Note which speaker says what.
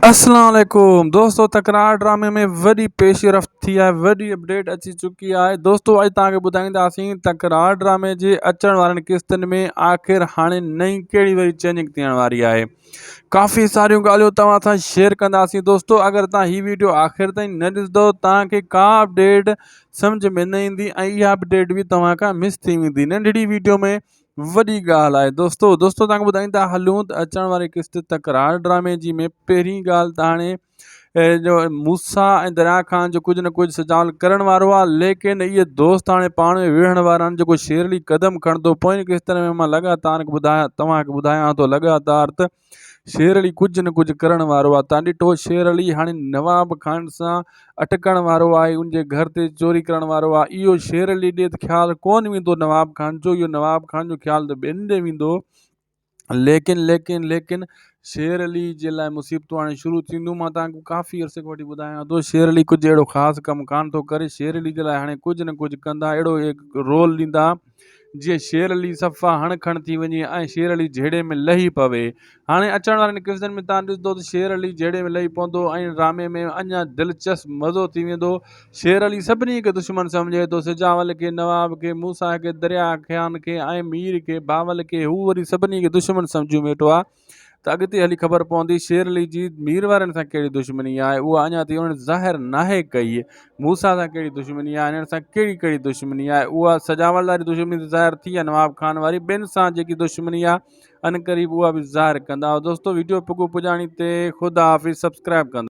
Speaker 1: اسلام عليڪم دوستو تڪرار ڊرامي ۾ وڏي پيش رفت ٿي آهي وڏي اپڊيٽ اچي چڪي آهي دوستو اڄ توهان کي ٻڌائينداسين تڪرار ڊرامي جي اچڻ وارن قسطن ۾ آخر هاڻي نئين ڪهڙي وري چينجنگ ٿيڻ واري آهي ڪافي ساريون ڳالهيون توهان سان شيئر ڪنداسين دوستو اگر توهان هي ويڊيو آخر تائين نه ڏسندو توهان کي ڪا اپڊيٽ سمجھ ۾ نه ايندي ۽ اها اپڊيٽ به توهان کان مس ٿي ويندي ننڍڙي ويڊيو ۾ وڏي ڳالهه آهي دوستو دوستو توهان کي ٻڌائيندا هلون ته اچڻ واري قسط تڪرار ڊرامي جي ۾ پهرين ڳالهه ته هاڻي جو موسيٰ ۽ دريا خان جو ڪجهه نه ڪجهه سجال ڪرڻ وارو آهي ليڪن اهي دوست هاڻي پاڻ ۾ وڙهڻ وارا آهن جيڪو شير علي قدم کڻندو پوئين قسطن ۾ مان لڳاتار ٻڌايان توهان کي ٻڌايان ٿو لڳاتار ته شير علي ڪجهه نه ڪجهه ڪرڻ وارو آهي تان ڏٺو شير علي هاڻي نواب خان سان اٽڪڻ وارو آهي ان جي گهر تي چوري ڪرڻ وارو آهي اهو شير علي ڏي ته خيال ڪون ويندو نواب خان جو اهو نواب خان جو خيال ته ٻين ڏي ويندو ليڪن ليڪن ليڪن شير علي جي لاء مصيبتون هاڻي شروع ٿينديون مان تان ڪافي عرصي کان وٺي ٻڌايان ٿو شير علي ڪجهه اهڙو خاص ڪم ڪان ٿو ڪري شير علي جي لاء هاڻي ڪجهه نه ڪجهه ڪندا اهڙو رول ڏيندا جيئن شير علي صفا هڻ کڻ ٿي وڃي ۽ شير علي جهيڙي ۾ لهي پوي. هاڻي اچڻ وارين قسطن ۾ توهان ڏسندو ته شير علي جهيڙي ۾ لهي پوندو ۽ ڊرامي ۾ اڃا دلچسپ مزو ٿي ويندو. شير علي سڀني کي دشمن سمجهي ٿو. سجاول کي، نواب کي، موسيٰ کي، دريا خان کي ۽ مير کي، بهاول کي هو وري سڀني کي دشمن سمجهيون ويٺو آهي. ته اڳتي هلي خبر پوندي شير علي جي مير وارن سان ڪهڙي دشمني آهي اها اڃا تائين انهن ظاهر ناهي ڪئي موسيٰ سان ڪهڙي دشمني آهي انهن سان ڪهڙي ڪهڙي دشمني آهي اها سجاول واري دشمني ته ظاهر ٿي آهي نواب خان واري ٻين سان جيڪي دشمني آهي ان قريب اها به ظاهر ڪندا دوستو ويڊيو پڳو پڄاڻي تي خدا حافظ سبسڪرائب ڪندا.